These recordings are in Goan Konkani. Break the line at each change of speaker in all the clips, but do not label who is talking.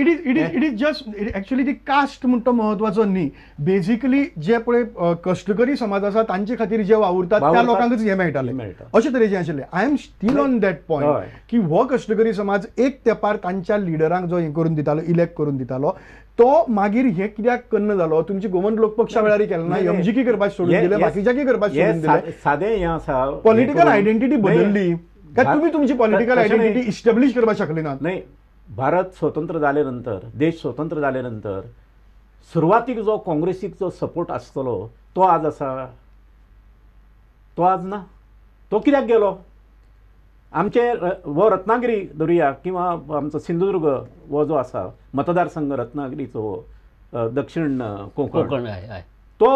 it is it is it is just actually ती कास्ट म्हणटा तो म्हत्वाचो न्ही. बेजिकली जे पळय कश्टकरी समाज आसा तांचे खातीर जे वावुरतात त्या लोकांकच हें मेळटालें, अशे तरेचें आशिल्लें. I am still on that point की हो कश्टकरी समाज एक तेंपार तांच्या लिडरांक जो हें करून दितालो, इलेक्ट करून दितालो, तो मागीर हें कित्याक करना जालो? तुमची गोमंत लोक पक्षा वेळार केलें ना, एमजीकी करपाक सोडून दिलें, बाकीच्याकी करपाक सोडून दिलें.
सादें हें आसा,
पॉलिटिकल आयडेंटिटी बदलली काय तुमी तुमची पॉलिटिकल आयडेंटिटी इस्टॅब्लिश करपाक शकली ना?
नाही, भारत स्वतंत्र जाले नंतर, देश स्वतंत्र जाले नंतर सुरवातीक जो काँग्रेसीक जो सपोर्ट आसतलो तो आज आसा, तो आज ना. तो कित्याक गेलो? आमचे वो रत्नागिरी धरुया किंवा आमचो सिंधुदुर्ग हो जो आसा मतदारसंघ रत्नागिरीचो दक्षिण कोंकण, तो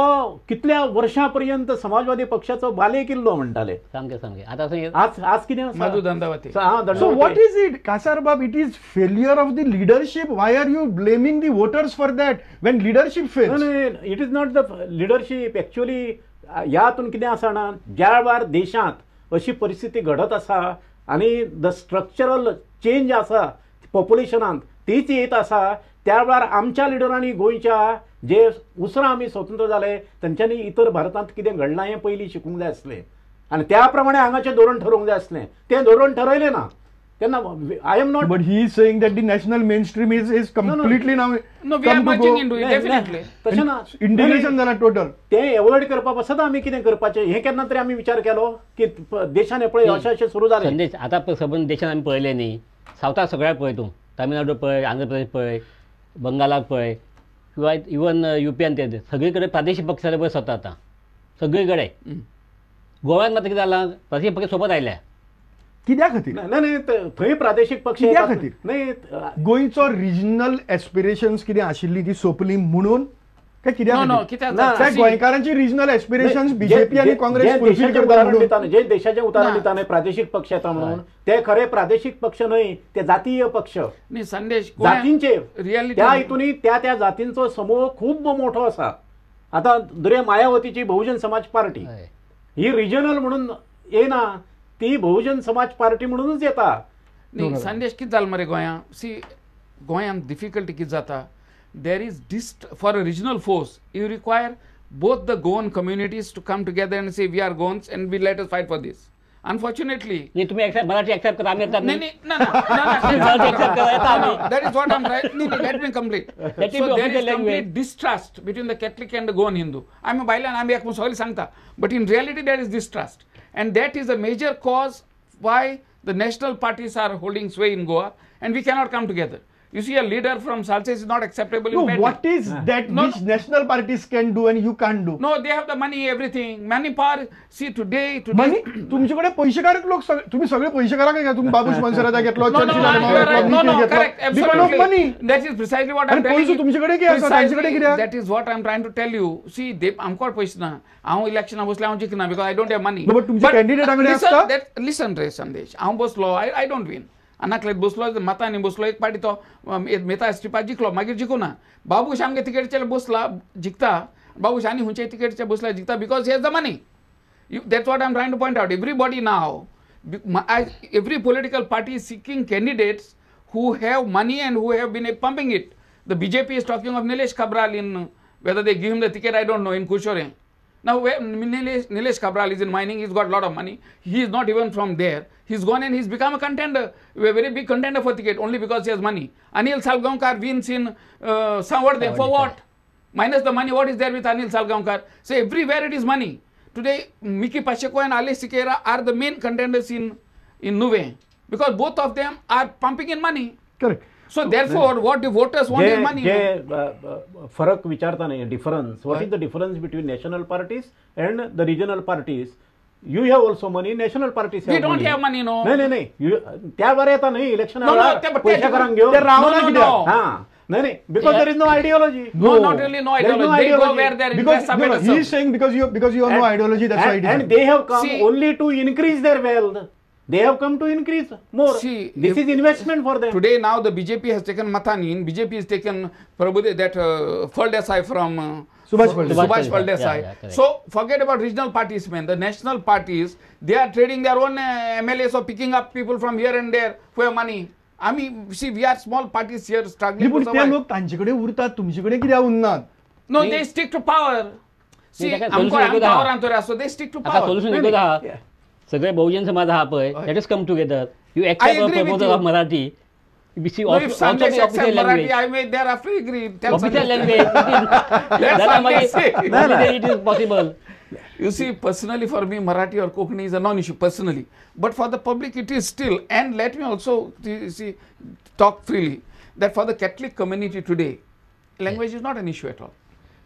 कितल्या वर्षां पर्यंत समाजवादी पक्षाचो बाले किल्लो म्हणटाले.
सामके सामके. आतां
आज आज कितें आसा?
So what is it Kasar Bab? It is failure of the leadership. Why are you blaming the voters for that when leadership fails?
It is not the leadership actually. ह्या हातून कितें आसा ना, ज्या वेळार देशांत अशी परिस्थिती घडत आसा आनी the structural change आसा पॉप्युलेशनांत तीच येत आसा, त्या वेळार आमच्या लिडरांनी गोंयच्या जे उसरां आमी स्वतंत्र जाले तेंच्यांनी इतर भारतांत कितें घडलां हें पयलीं शिकूंक जाय आसलें आनी त्या प्रमाणे हांगाचें धोरण ठरोवंक जाय आसलें. तें धोरण ठरयलें ना तेन्ना I am not.
But he is saying that the national mainstream is completely now.
No, we are merging into it definitely.
तशें ना,
इंटिग्रेशन जाला टोटल.
तें एवॉयड करपा पासत आमी कितें करपाचें हें केन्ना तरी आमी विचार केलो की देशान पळय अशें अशें सुरू जालें.
संदेश, आतां सबंद देशान आमी पळयलें न्ही, सावथाक सगळ्याक पळय तूं, तामिळनाडू पळय, आंध्र प्रदेश पळय, बंगालाक पळय, किंवा इवन युपीयान ते सगळे कडेन प्रादेशीक पक्ष जाले पळय सत्ता आतां सगळे कडेन. गोव्यान मात कितें जालां, प्रादेशीक पक्ष सोबत आयल्या.
कित्या खातीर?
नाही थंय प्रादेशीक पक्ष
कित्या खातीर
नाही?
गोंयचो रिजनल एस्पिरेशन्स कितें आशिल्ली ती सोंपली म्हणून काय कित्याक? गोंयकारांची रिजनल एस्पिरेशन्स बीजेपी आनी काँग्रेस फुलफील करता
म्हणून जे देशाचें उदाहरण दिता न्ही प्रादेशीक पक्ष येता म्हणून, ते खरे प्रादेशीक पक्ष न्हय, ते जातीय पक्ष.
संदेश,
जातींचे त्या हितून त्या त्या जातींचो समूह खूब मोठो आसा. आतां दुसरे मायावतीची बहुजन समाज पार्टी ही रिजनल म्हणून येना, ती बहुजन समाज पार्टी म्हणूनच येता.
न्ही संदेश, कितें जालें मरे गोंया? सी, गोंयांत डिफिकल्टी कितें जाता, there is for a regional force you require both the Goan communities to come together and say we are Goans and we let us fight for this. Unfortunately
नाही, तुम्ही एक्सेप्ट मराठी एक्सेप्ट करा, आम्ही येतात
नाही. नाही ना, that is what I am trying. Let me complete. So there is complete distrust between the Catholic and the Goan Hindu. आमी भायल्यान आमी एक सगळें सांगता, but in reality there is distrust and that is a major cause why the national parties are holding sway in Goa and we cannot come together. You see, a leader from Salce is not acceptable.
No,
in Pedne.
What is that
no,
which national parties can do and you can't do?
No, they have the money, everything. Money power. See, today
money? तुमच्याकडे पैसेकारक लोक, तुम्ही सगळे पैसेकारक आहे का? तुम्ही बाबूश मनसराजा घेतलो,
No, no, correct, absolutely.
Money.
That is precisely what I'm telling you.
तुमच्याकडे किती आसा, त्यांच्याकडे किती?
That is what I'm trying to tell you. See, they आमकां पैसे ना. हांव इलेक्शना बसले, हांव जिखना because I don't have money.
But तुमचे कॅन्डिडेटाकडे आसता?
Listen रे संदेश, हांव बसलो, I don't win. अनाकलेत बसलो, मतांनी बसलो, एक पाटी तो मेता स्ट्रिपार जिखलो, मागीर जिखूना. बाबूश आमगे तिकेटीचेर बसला जिखता, बाबूश आनी खंयच्याय तिकेटीचेर बसला जिखता because he has the money. That's what I am trying to point out. Everybody now, every political party is seeking candidates who have money and who have been pumping it. The BJP is talking of Nilesh Cabral in, whether they give him the ticket I don't know, in Kushore. Now, Nilesh Cabral is in mining, he's got a lot of money. He is not even from there. He's gone and he's become a contender, a very big contender for ticket only because he has money. Anil Salgaonkar wins in Sanvardhan. For what? Minus the money, what is there with Anil Salgaonkar? So everywhere it is money. Today, Miki Pacheco and Ale Siqueira are the main contenders in Nuvem because both of them are pumping in money.
Correct.
So therefore, what the voters want is money.
जे फरक विचारता न्ही, difference. What is the difference between national parties and the regional parties? You have also money, national parties have money.
We don't have money, no.
नाही नाही नाही, त्या बरें येता न्ही इलेक्शन पयशेकारांक घेवन
रावना कित्याक?
हां, नाही नाही, because there is no ideology.
No, not really no ideology. They go where their interests are better served.
He is saying because you have no ideology, that's why it is.
And they have come only to increase their wealth. They have come to increase more.
See,
this is investment for them.
Today now the BJP has taken Mathani in. BJP has taken Prabhu, that Faldesai from
Subhash
Faldesai.
Yeah,
so forget about regional parties, man. The national parties, they are trading their own MLAs or picking up people from here and there who have money. आमी see we are small parties here struggling.
पूण ते लोक तांचे कडेन उरतात, तुमचे कडेन कित्याक उरनात?
No, they stick to power. See आमकां पावरान तर आसो, they stick to power.
Solution एकूच आहा, सगळे बहुजन समाज आहा पळय, let us come together. You accept proposal of Marathi. See,
no, if Sandesh accept Marathi, I may thereafter agree. Tell
official language.
Let Sandesh say.
It is possible.
You see, personally for me, Marathi or Konkani is a non-issue personally. But for the public, it is still. And let me also see, talk freely, that for the Catholic community today, language is not an issue at all.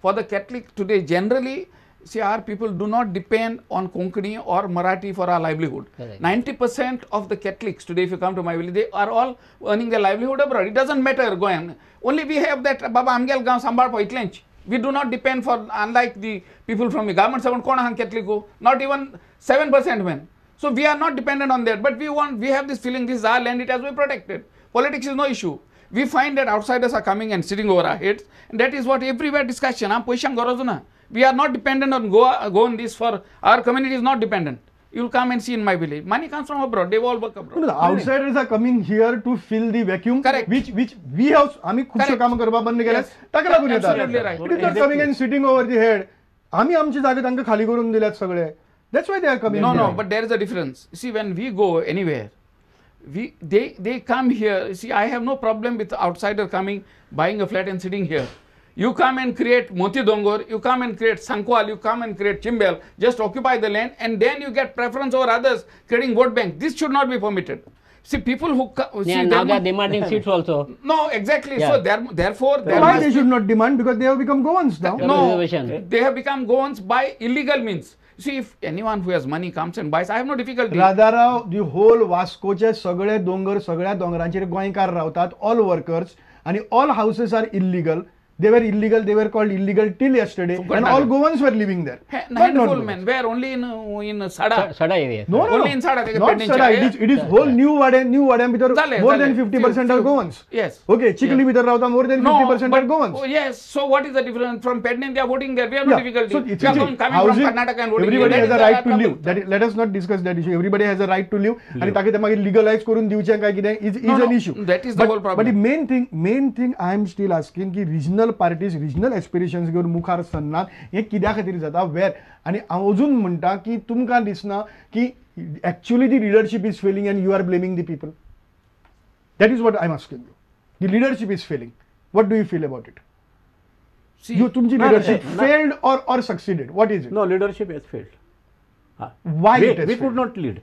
For the Catholic today, generally, see, our people do not depend on Konkani or Marathi for our livelihood. 90% of the Catholics today, if you come to my village, they are all earning their livelihood abroad. It doesn't matter, Goan. Only we have that, Baba amgel gaon sambal itlench. We do not depend for, unlike the people from the government servant, kon hang Catholic go, not even 7% men. So we are not dependent on that, but we want, we have this feeling, this is our land, it has to be protected. Politics is no issue. We find that outsiders are coming and sitting over our heads, and that is what everywhere discussion. Am paishang garaj na. We are not dependent on Goa, Goan this for, our community is not dependent. You will come and see in my village. Money comes from abroad. They all work abroad.
No, the outsiders are coming here to fill the vacuum.
Correct.
Which we have, आमी खुबशे काम करपा बंद केले. ताका लागून येता.
Absolutely right.
It is not coming and sitting over the head. आमी आमची जागा तांकां खाली करून दिल्यात सगळे. That's why they are coming.
No, no, but there is a difference. See, when we go anywhere, they come here. See, I have no problem with outsider coming, buying a flat and sitting here. You come and create Moti Dongor, you come and create Sankwal, you come and create Chimbel, just occupy the land and then you get preference over others, creating vote bank. This should not be permitted. See, people who... See,
yeah, now they are demanding seats also.
No, exactly.
Yeah.
So, therefore... There
why they should not demand? Because they have become Goans now.
No, they have become Goans by illegal means. See, if anyone who has money comes and buys, I have no difficulty.
Radharao, the whole Vascoche सगळे दोंगर, सगळ्या दोंगरांचेर गोंयकार रावतात, all workers, and all houses are illegal. They were illegal, they were called illegal till yesterday, and all Goans were living there.
Handful men were only in Sada.
Sada area.
No, no,
only in Sada.
Not Sada, it is whole new Wade, new Wade, more than 50% are Goans.
Yes.
Okay, Chikli bhitar ravta, more than 50% are Goans.
Oh, yes, so what is the difference? From Pedne, they are voting there, we have no difficulty.
So it's,
we are coming from Karnataka and voting.
Everybody has a right to live. That, let us not discuss that issue. Everybody has a right to live. And ताके ते मागीर legalize करून दिवचें काय कितें is an issue.
That is the whole problem.
But the main thing I am still asking ki regional parties, regional aspirations घेवन मुखार सरनात हें कित्या खातीर जाता वेर. आनी हांव अजून म्हणटा की तुमकां दिसना की actually the leadership is failing and you are blaming the people. That is what I am asking you. The leadership is failing. What do you feel about it? You तुमची leadership failed or succeeded? What is it?
No, leadership has failed.
Why it has
We could not lead.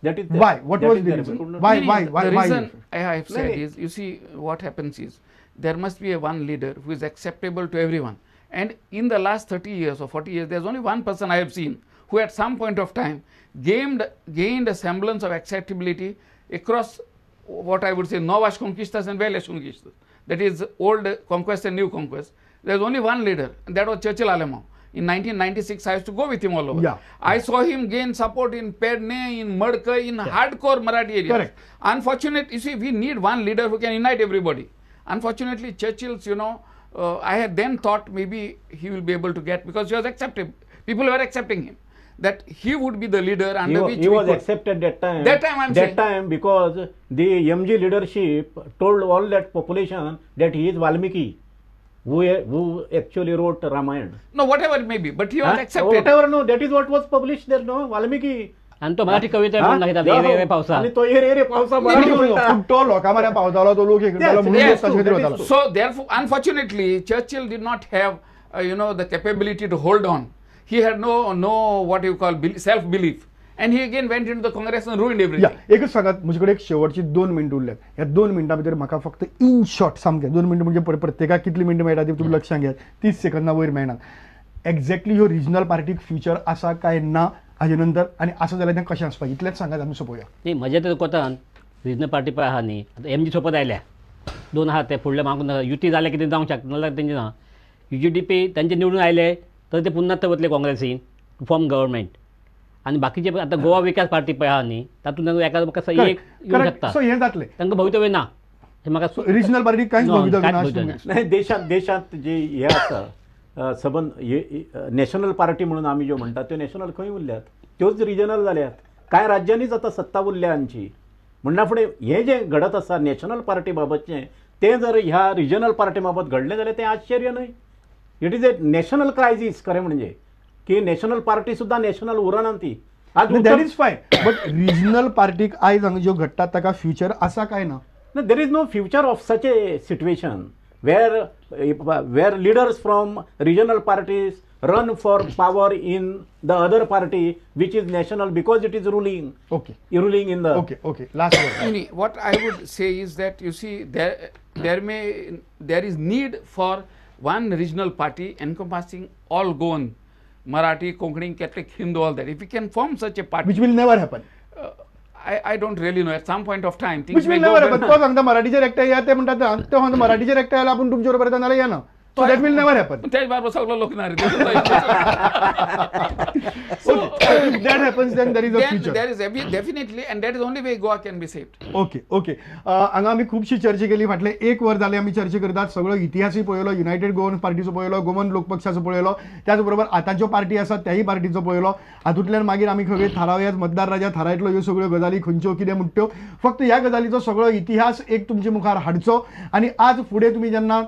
That is
why? What was the reason? Why?
The reason I have said is, you see, what happens is, there must be a one leader who is acceptable to everyone. And in the last 30 years or 40 years, there is only one person I have seen who at some point of time gained a semblance of acceptability across what I would say Novas Conquistas and Velhas Conquistas. That is old conquest and new conquest. There is only one leader, and that was Churchill Alemao. In 1996, I used to go with him all over.
Yeah.
I saw him gain support in Pedne, in Madkai, in hardcore Marathi areas.
Correct.
Unfortunately, you see, we need one leader who can unite everybody. Unfortunately, Churchill's, you know, I had then thought maybe he will be able to get, because he was accepted. People were accepting him, that he would be the leader under which
he was accepted that time.
That time, I'm saying.
That time, because the MG leadership told all that population that he is Valmiki, who actually wrote Ramayana.
No, whatever it may be, but he was accepted.
Whatever, no, that is what was published there, no, Valmiki.
आनी तो मराठी कविता म्हणून दाखयता, ये रे पावसा.
आनी तो ये रे पावसा.
पूण तो लोकां म्हऱ्यान पावतालो, तो लोक करतालो म्हणून ताचे खातीर वतालो.
So therefore, unfortunately, Churchill did not have, you know, the capability to hold on. He had no what you call self-belief. And he again went into the Congress and ruined everything.
एकच सांगात, म्हजे कडेन एक शेवटची 2 मिनटां उरल्यात. ह्या 2 मिनटां भितर म्हाका फक्त इन शॉर्ट सामकें 2 मिनटां म्हणजे प्रत्येकाक कितली मिनटां मेळटा ती तुमी लक्षांत घेयात. 30 सेकंदां वयर मेळनात. एक्झॅक्टली ह्यो रिजनल पार्टीक फ्युचर आसा काय ना हाजे नंतर, आनी आसा जाल्यार तें कशें आसपाक, इतलेंच सांगात आमी सोंपोवया.
न्ही, म्हज्या तर कोतान रिजनल पार्टी पळय आहा न्ही, आतां एमजी सोपत आयल्या 2 आहा ते फुडले मागून युती जाल्यार कितें जावंक शकता, नाजाल्यार तेंचे ना. UGDP तांचे निवडून आयले तर ते पुन्हा वतले काँग्रेसीन टू फॉर्म गव्हर्मेंट. आनी बाकीचे आतां गोवा विकास पार्टी पळय आहा न्ही, तातूंत एका म्हाका एक येवंक शकता.
सो हें जातलें,
तांकां भवितव्य ना. हें म्हाका
रिजनल पार्टी कांयच भवितव्य ना.
नाही, देशांत देशांत जे हे आसा सबंद नॅशनल पार्टी म्हणून आमी ज्यो म्हणटा त्यो नॅशनल खंय उरल्यात, त्योच रिजनल जाल्यात. कांय राज्यांनीच आतां सत्ता उरल्या आमची. म्हणना फुडें हें जें घडत आसा नॅशनल पार्टी बाबतचें तें जर ह्या रिजनल पार्टी बाबत घडलें जाल्यार तें आश्चर्य न्हय. It is a national crisis खरें म्हणजे की नॅशनल पार्टी सुद्दां नॅशनल उरना ती.
That is fine, but regional पार्टीक आयज हांगा ज्यो घडटात ताका फ्युचर आसा काय ना?
There is no future of such a situation where leaders from regional parties run for power in the other party which is national because it is ruling.
Okay.
Ruling in the...
Okay, okay. Last word.
What I would say is that, you see, there is need for one regional party encompassing all Goan, Marathi, Konkani, Catholic, Hindu, all that. If we can form such a party...
Which will never happen.
I don't really know. At some point of time, things
which will
may
never
go
happen. तो सांगता मराठीचेर एकटे या, ते म्हणतात तो सांगता मराठीचेर एकटे आयला आपूण तुमचे बरोबर येता नाल्यार येना. So that will never happen.
त्याच बरोबर सगळो लोक ना रे.
So if that happens, then there is a future.
There is definitely, and that is only way Goa can be saved.
Okay, okay. हांगा आमी खुबशी चर्चा केली, फाटले एक वर जालें आमी चर्चा करतात. सगळो इतिहासूय पळयलो, युनायटेड गोवन पार्टीचो पळयलो, गोमन लोक पक्षाचो पळयलो, त्याच बरोबर आतांच्यो पार्टी आसात त्याही पार्टीचो पळयलो. हातूंतल्यान मागीर आमी खंय थारावयात मतदार राजा थारायतलो ह्यो सगळ्यो गजाली खंयच्यो कितें म्हणट्यो. फक्त ह्या गजालीचो सगळो इतिहास एक तुमचे मुखार हाडचो आनी आज फुडें तुमी जेन्ना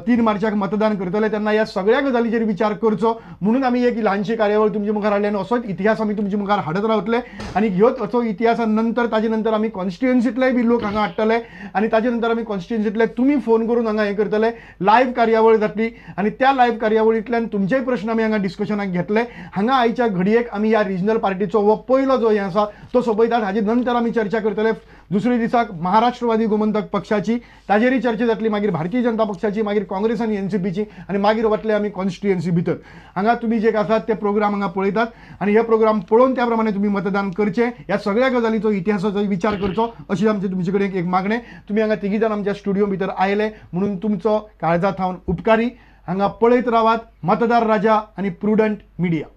3 मार्चाक मतदान करतले तेन्ना ह्या सगळ्या गजालीचेर विचार करचो म्हणून आमी एक ल्हानशी कार्यावळ तुमचे मुखार हाडली आनी असोच इतिहास आमी तुमचे मुखार हाडत रावतले. आनी ह्योच असो इतिहासा नंतर ताजे नंतर आमी कॉन्स्टिट्युएन्सींतलेय बी लोक हांगा हाडटले आनी ताजे नंतर आमी कॉन्स्टिट्युएन्सींतले तुमी फोन करून हांगा हें करतले, लायव्ह कार्यावळ जातली आनी त्या लायव्ह कार्यावळींतल्यान तुमचेय प्रश्न आमी हांगा डिस्कशनाक घेतले. हांगा आयच्या घडयेक आमी ह्या रिजनल पार्टीचो हो पयलो जो हें आसा तो सोंपयतात. हाजे नंतर आमी चर्चा करतले दुसरे दिसाक महाराष्ट्रवादी गोमंतक पक्षाची, ताजेरय चर्चा जातली, मागीर भारतीय जनता पक्षाची, मागीर काँग्रेस आनी एनसीपीची आनी मागीर वतले आमी कॉन्स्टिट्युएन्सी भितर. हांगा तुमी जे आसात ते प्रोग्राम हांगा पळयतात आनी हे प्रोग्राम पळोवन त्या प्रमाणे तुमी मतदान करचें, ह्या सगळ्या गजालीचो इतिहासाचो विचार करचो अशी आमची तुमचे कडेन एक मागणें. तुमी हांगा तिगी जाण आमच्या स्टुडियो भितर आयले म्हणून तुमचो काळजा थावन उपकारी. हांगा पळयत रावात मतदार राजा आनी प्रुडंट मिडिया.